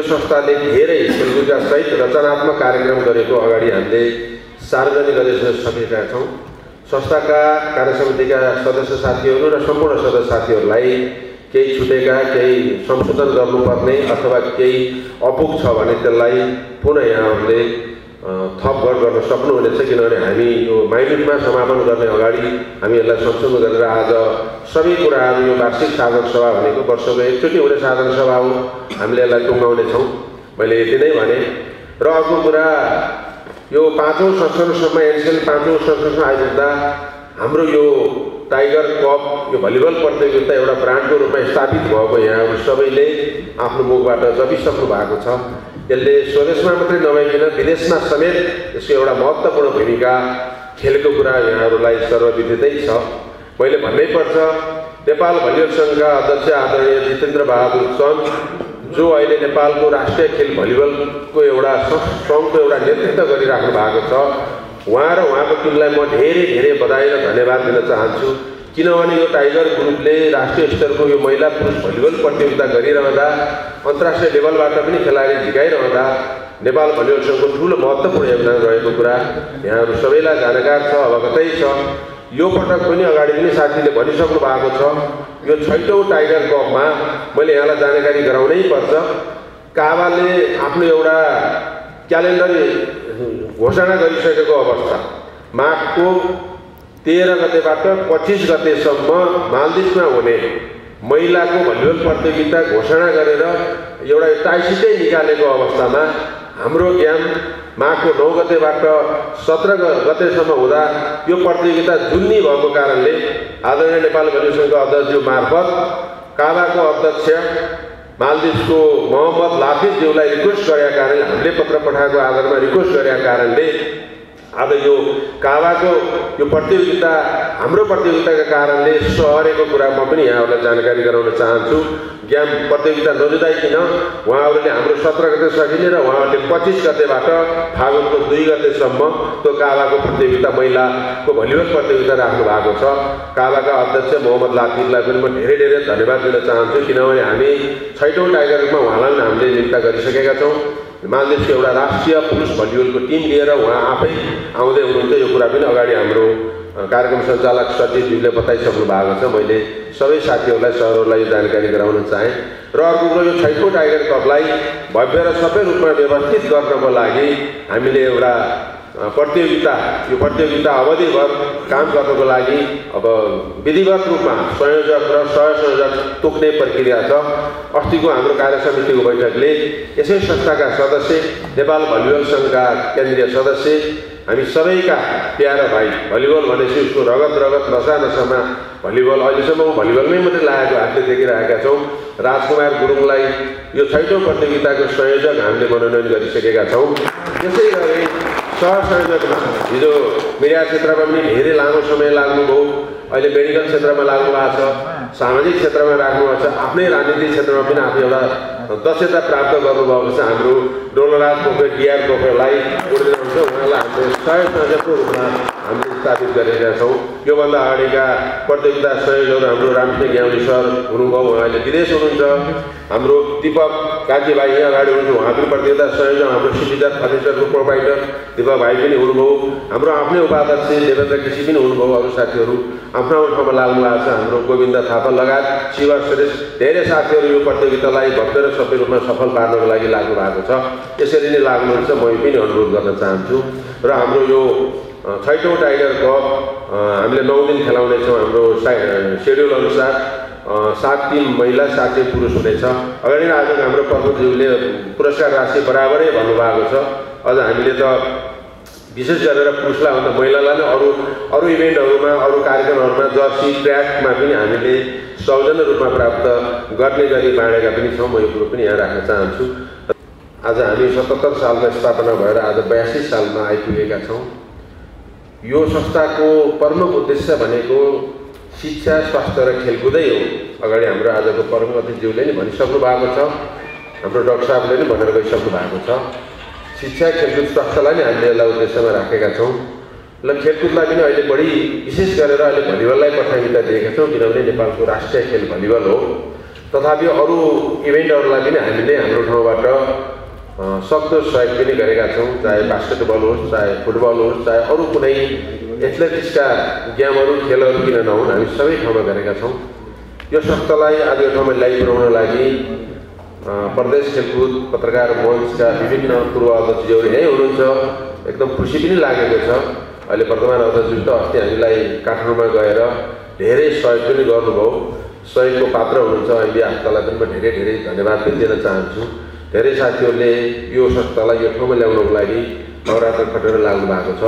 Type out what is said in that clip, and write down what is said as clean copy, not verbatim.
संस्थाले धेरै खेलकुदका सहित रचनात्मक कार्यक्रम गरेको अगाडि हामीले सार्वजनिक गर्न सकेका छौँ। संस्थाका कार्य समितिका सदस्य साथीहरू र सम्पूर्ण सदस्य साथीहरूलाई केही छुटेका केही संशोधन गर्नुपर्ने अथवा केही अपुग छ भने त्यसलाई पुनः यहाँहरूले थप गर्न सक्नुहुनेछ, किनभने हामी यो माइनुटमा समापन गर्ने अगाडि हामी यसलाई संशोधन गरेर आज सबै कुराहरू यो वार्षिक साधन सभा भनेको वर्षको एकचोटि हुने साधन सभा हो, हामीले यसलाई टुङ्गाउनेछौँ। मैले यति नै भने र अर्को कुरा यो 5औं संस्करणसम्म एनसिएल 5औं संस्करणसम्म आइपुग्दा हाम्रो यो टाइगर कप यो भलिबल प्रतियोगिता एउटा ब्रान्डको रूपमा स्थापित भएको यहाँहरू सबैले आफ्नो मुखबाट जपिसक्नु भएको छ। यसले स्वदेशमा मात्रै नभइकन विदेशमा समेत यसको एउटा महत्त्वपूर्ण भूमिका खेलेको कुरा यहाँहरूलाई सर्वविदितै छ। मैले भन्नै पर्छ, नेपाल भलिबल सङ्घका अध्यक्ष आदरणीय जितेन्द्र बहादुर चन्द जो अहिले नेपालको राष्ट्रिय खेल भलिबलको एउटा सङ्घको एउटा नेतृत्व गरिराख्नु भएको छ, उहाँ र उहाँको टिमलाई म धेरै बधाई र धन्यवाद दिन चाहन्छु। किनभने यो टाइगर ग्रुपले राष्ट्रिय स्तरको यो महिला पुरुष भलिबल प्रतियोगिता गरिरहँदा अन्तर्राष्ट्रिय लेभलबाट पनि खेलाडी झिकाइरहँदा नेपाल भलिबल सङ्घको ठुलो महत्त्वपूर्ण योगदान रहेको कुरा यहाँहरू सबैलाई जानकार छ, अवगतै छ। यो पटक पनि अगाडि पनि साथीले भनिसक्नु भएको छ, यो 6औं टाइगर कपमा मैले यहाँलाई जानकारी गराउनै पर्छ। काबाले आफ्नो एउटा क्यालेन्डर घोषणा गरिसकेको अवस्था, माघको 13 गतेबाट 25 गतेसम्म मालदिप्समा हुने महिलाको भलिबल प्रतियोगिता घोषणा गरेर एउटा टाइसिटै निकालेको अवस्थामा हाम्रो गेम माघको 9 गतेबाट 17 गतेसम्म हुँदा यो प्रतियोगिता जुन्नी भएको कारणले आदरणीय नेपाल भलिबल सङ्घको अध्यक्षज्यू मार्फत काबाको अध्यक्ष मालदिप्सको मोहम्मद लाफिजज्यूलाई रिक्वेस्ट गरेका कारणले हामीले पत्र पठाएको आधारमा रिक्वेस्ट गरेका कारणले आज यो काबाको यो प्रतियोगिता हाम्रो प्रतियोगिताका कारणले सरेको कुरा म पनि यहाँहरूलाई जानकारी गराउन चाहन्छु। गेम प्रतियोगिता नजुदाइकन उहाँहरूले हाम्रो 17 गते सकिने र उहाँहरूले 25 गतेबाट फागुनको 2 गतेसम्म त्यो काबाको प्रतियोगिता महिलाको भलिबल प्रतियोगिता राख्नु भएको छ। काबाका अध्यक्ष मोहम्मद लाफिजलाई पनि म धेरै धन्यवाद दिन चाहन्छु, किनभने हामी 6औं टाइगरमा उहाँलाई हामीले नियुक्त गरिसकेका छौँ। मालदिप्सको एउटा राष्ट्रिय पुरुष भलिबलको टिम लिएर उहाँ आफै आउँदै हुनुहुन्छ। यो कुरा पनि अगाडि हाम्रो कार्यक्रम सञ्चालक सचिवज्यूले बताइसक्नु भएको छ। मैले सबै साथीहरूलाई सरहरूलाई जानकारी गराउन चाहेँ। र अर्को कुरो, यो 6औं टाइगर कपलाई भव्य र सबै रूपमा व्यवस्थित गर्नको लागि हामीले एउटा यो प्रतियोगिता अवधिभर काम गर्नको लागि अब विधिवत रूपमा संयोजक र सहसंयोजक तोक्ने प्रक्रिया छ। अस्तिको हाम्रो कार्य समितिको बैठकले यसै संस्थाका सदस्य, नेपाल भलिबल सङ्घका केन्द्रीय सदस्य, हामी सबैका प्यारा भाइ, भलिबल भनेपछि उसको रगत नसामा भलिबल अहिलेसम्म भलिबलमै मात्रै लागेको हामीले देखिरहेका छौँ। राजकुमार गुरुङलाई यो 6औं प्रतियोगिताको संयोजक हामीले मनोनयन गरिसकेका छौँ। त्यसै गरी सहसंयोजकमा हिजो मिडिया क्षेत्रमा पनि धेरै लामो समय लाग्नुभयो, अहिले मेडिकल क्षेत्रमा लाग्नु भएको छ, सामाजिक क्षेत्रमा राख्नुभएको छ, आफ्नै राजनीतिक क्षेत्रमा पनि आफू एउटा दक्षता प्राप्त गर्नुभएको छ। हाम्रो डोलराज पोखरेल डिआर पोखरेललाई उड्नुहुन्छ, उहाँलाई हामीले सहसंयोजकको रूपमा हामीले स्थापित गरेका छौँ। योभन्दा अगाडिका प्रतियोगिता संयोजक हाम्रो रामसिंह ग्याउली सर हुनुभयो, उहाँले विदेश हुनुहुन्छ। हाम्रो दीपक काजी भाइ यहाँ अगाडि हुनुहुन्छ, उहाँ पनि प्रतियोगिता संयोजक। हाम्रो सिटिजन फर्निचरको प्रोभाइडर दीपक भाइ पनि हुनुभयो। हाम्रो आफ्नै उपाध्यक्ष देवेन्द्र केसी पनि हुनुभयो। अरू साथीहरू आफ्नो ठाउँमा लाग्नु भएको छ। हाम्रो गोविन्द थापा लगायत शिवा श्रेष्ठ धेरै साथीहरू यो प्रतियोगितालाई भव्य र सबै रूपमा सफल पार्नको लागि लाग्नु भएको छ। यसरी नै लाग्नुहुन्छ, म पनि अनुरोध गर्न चाहन्छु। र हाम्रो यो 6औं टाइगर कप हामीले 9 दिन खेलाउनेछौँ। हाम्रो सेड्युल अनुसार 7 टिम महिला 7 टिम पुरुष हुनेछ। अगाडि नै आज हाम्रो प्रमुखज्यूले पुरस्कार राशि बराबरै भन्नुभएको छ। अझ हामीले त विशेष गरेर पुरुषलाई भन्दा महिलालाई नै अरू इभेन्टहरूमा, अरू कार्यक्रमहरूमा जर्सी ट्र्याकमा पनि हामीले सौजन्य रूपमा प्राप्त गर्ने गरी बाँडेका पनि छौँ। म यो कुरो पनि यहाँ राख्न चाहन्छु। आज हामी 77 सालमा स्थापना भएर आज 82 सालमा आइपुगेका छौँ। यो संस्थाको प्रमुख उद्देश्य भनेको शिक्षा, स्वास्थ्य र खेलकुदै हो। अगाडि हाम्रो आजको प्रमुख अतिथिज्यूले नै भनिसक्नु भएको छ, हाम्रो डाक्टर साहबले नै भनेर गइसक्नु भएको छ। शिक्षा, खेलकुद, स्वास्थ्यलाई नै हामीले यसलाई उद्देश्यमा राखेका छौँ। ल खेलकुदलाई पनि अहिले बढी विशेष गरेर अहिले भलिबललाई प्राथमिकता दिएका छौँ, किनभने नेपालको राष्ट्रिय खेल भलिबल हो। तथापि अरू इभेन्टहरूलाई पनि हामीले हाम्रो ठाउँबाट सक्दो सहयोग पनि गरेका छौँ, चाहे बास्केटबल होस्, चाहे फुटबल होस्, चाहे अरू कुनै एथलेटिक्सका गेमहरू खेलहरू किन नहुन्, हामी सबै ठाउँमा गरेका छौँ। यो संस्थालाई आज यो ठाउँमा ल्याइपुर्याउन लागि प्रदेश खेलकुद पत्रकार मञ्चका विभिन्न पूर्व अध्यक्षज्यूहरू यहीँ हुनुहुन्छ, एकदम खुसी पनि लागेको छ। अहिले वर्तमान अध्यक्षज्यू त अस्ति हामीलाई काठमाडौँमा गएर धेरै सहयोग पनि गर्नुभयो, सहयोगको पात्र हुनुहुन्छ। अहिले संस्थालाई पनि म धेरै धेरै धन्यवाद पनि दिन चाहन्छु। धेरै साथीहरूले यो संस्थालाई यो ठाउँमा ल्याउनको लागि अहोरात्र खटेर लाग्नु भएको छ।